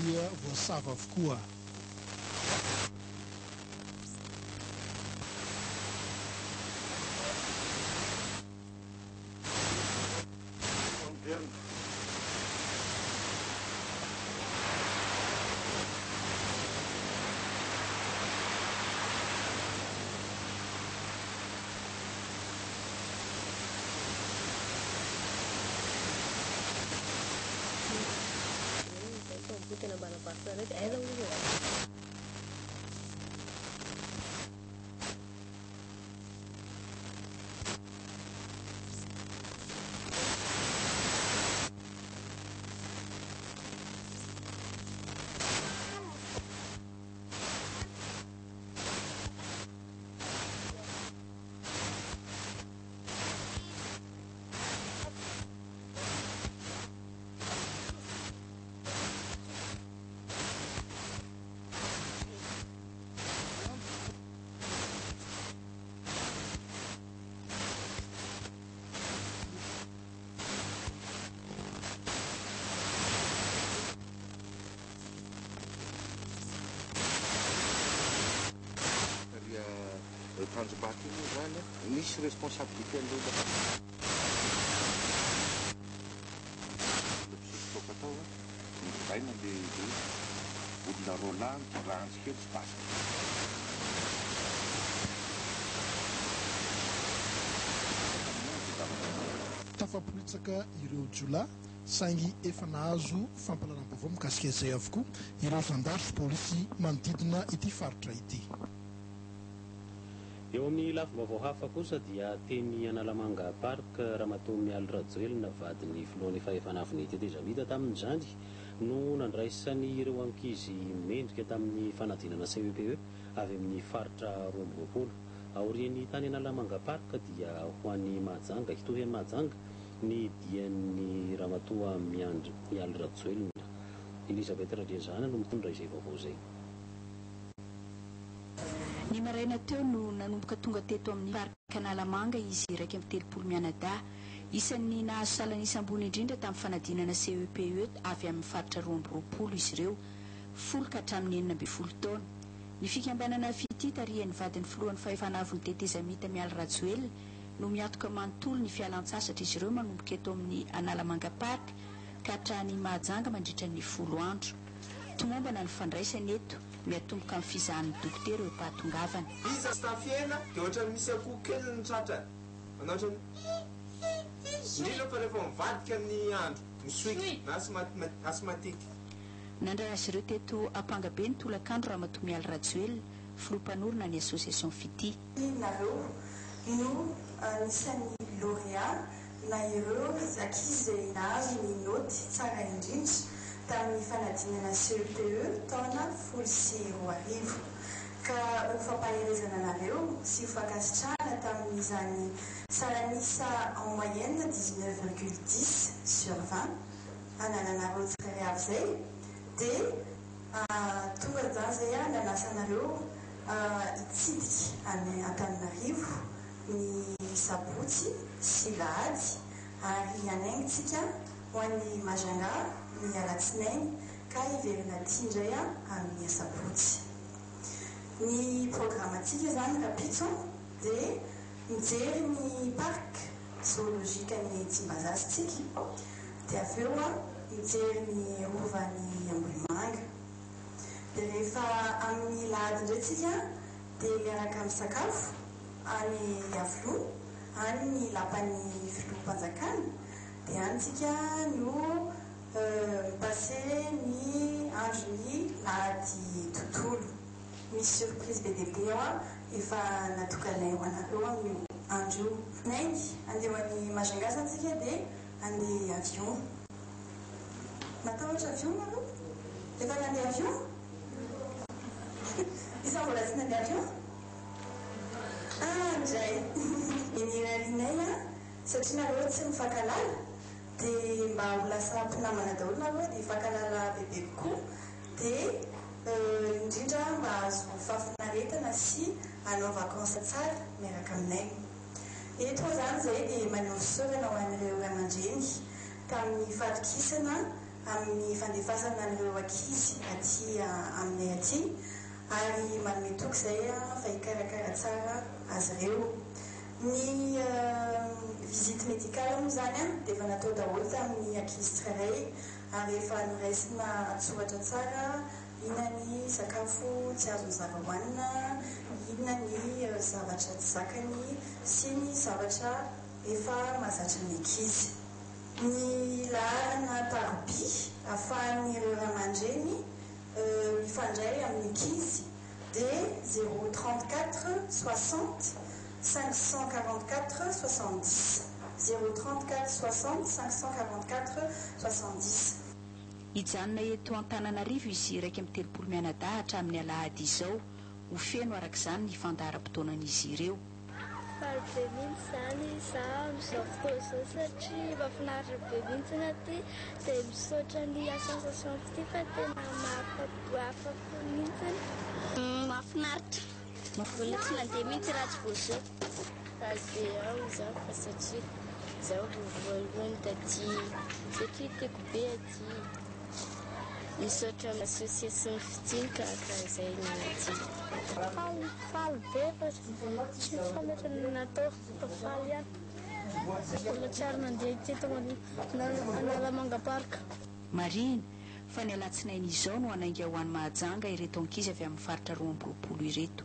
dia voasava avokoa. Ry Tanjombato io moa zany misy responsabilité an'le olona mpisotro toaka tao a, norobaina le le olona roalahy nitondra antsy kely sy basy. Tafaporitsaka ireo jiolahy saingy efa nahazo fampahalalam-baovao mikasika izay avokoa ireo zandary sy polisy manodidina ity faritra ity. Eo amin'ny lafim-baovao hafa kosa dia teny Analamanga Park Ramatoa Mialy Rajoelina vadin'ny filohan'ny fahefana avon'ny tetezamita tamin'izany no nandraisany ireo ankizy mendrika tamin'ny fanadinana CEPE avy amin'ny faritra 22. Aorian'ny tany Analamanga Park dia ho any Mahajanga, hitohy any Mahajanga ny dian'ny Ramatoa Mialy Rajoelina. Elisabeth Randrianzana no mitondra izay vaovao izay. Ny maraina teo no nanomboka tonga teto amin'ny Parc Analamanga izy 31 mianadahy. Isan'ny nahazo salan'isa ambony indrindra tamin'ny fanadinana CEPE avy amin'ny faritra 22 izy ireo, folo ka hatramin'ny 16 taona. Ny fikambanana Fitia tarihan'ny vadin'ny filohan'ny fahefana avon'ny tetezamita Mialy Rajoelina no miantoka manontolo ny fialan-tsasatr'izy ireo manomboka eto amin'ny Analamanga Park ka hatrany Mahajanga mandritra ny folo andro. Tomombana ny fandraisana eto, miatomboka amin'ny fizahan'ny dokotera eo am-pahatongavana. Izy Stafihena dia ohatran'ny misy akoho kely ny tratrany, manao ohatran'ny hi hi hi, indrindra fa rehefa mivadika ny andro, misoiky na asthmatique. Nandray azy ireo teto Ampangabe ny tolakandro Ramatoa Mialy Rajoelina, filoha mpanorina ny Association Fitia. Nareo no anisan'ny lauréat na ireo ankizy izay nahazo ny naoty tsara indrindra tamin'ny fanadinana CEPE taona 2010. Ka ho fampaherezana anareo sy ho fankasitrahana tamin'izany salan'isa en moyenne 19,10 sur 20 anananareo tsirairay avy izay dia tonga izany izay aho nanasa anareo hitsidika any Antananarivo ny sabotsy sy lahady ary hanainga-tsika ho any Majunga ny alatsinainy ka hiverina aty indray amin'ny asabotsy. Ny programantsika izany rahampitso dia mijery ny parc zoologique any Tsimbazaza tsika dia avy eo mijery ny rovan'i Ambohimanga. Dia rehefa amin'ny lahady indray tsika dia miaraka misakafo any Iavoloha, any ny lapan'ny filoham-panjakana, dia any tsika no mi-passer ny andron'ny lahady tontolo. Misy surprise be dia be ao efa natokanay ho anareo amin'io andro io. Naingy, andeha ho any Majunga zany tsika dia andeha avion. Matahotra avion nareo? Efa nandeha avion? Iza mbola tsy nandeha avion? Ah ndray! Ny nirarianay an, satria nareo tsy mifankalala dia mba ho lasa mpinamana daholo nareo dia hifankalala bebe kokoa dia indrindra mba hahazo fahafinaretana sy hanao vacances tsara miaraka aminay. Eto moa izany izahay dia maneho fisaorana ho an'ireo ray aman-dreny tamin'ny fahatokisana. amin'ny fandefasana an'ireo ankizy aty aminay aty ary manome toky izay fa hikarakara tsara azy ireo. Ny visite médicale moa izany dia efa natao daholo tamin'ny ankizy tsirairay ary efa noraisina an-tsoratra tsara inona ny sakafo tsy azon'ny zaza hohanina, inona ny zavatra tsy zakany sy ny zavatra efa mahazatra ny ankizy. Ny laharana taroby ahafahan'ireo ray aman-dreny mifandray amin'ny ankizy dia 0 34 60 544 70, 0 34 60 544 70. Hijanona eto Antananarivo izy 31 mianadahy hatramin'ny alahady izao. Ho feno araka izany ny fandaharam-potoanan'izy ireo. Faly be mihitsy izany za amin'izao fotoana izao satria mahafinaritra be mihitsy ny aty, dia misaotra ny association Fitia fa tena mahafa-po mihitsy. Mahafinaritra, mbola tsy nandeha mihitsy raha tsy voazoa. Faly be aho zaho fa satria zaho vao voalohany taty, satria tiako be aty. Misaotra association Fitia nikarakara izay nanaty. Faly, faly be fa tsy fantatra ny natao fa faly ihany. Mbola tsy ary nandeha teto Analamanga Park. Marihina fa ny alatsinainy izao no hanainga ho any Mahajanga ireto ankizy avy amin'ny faritra 22 ireto.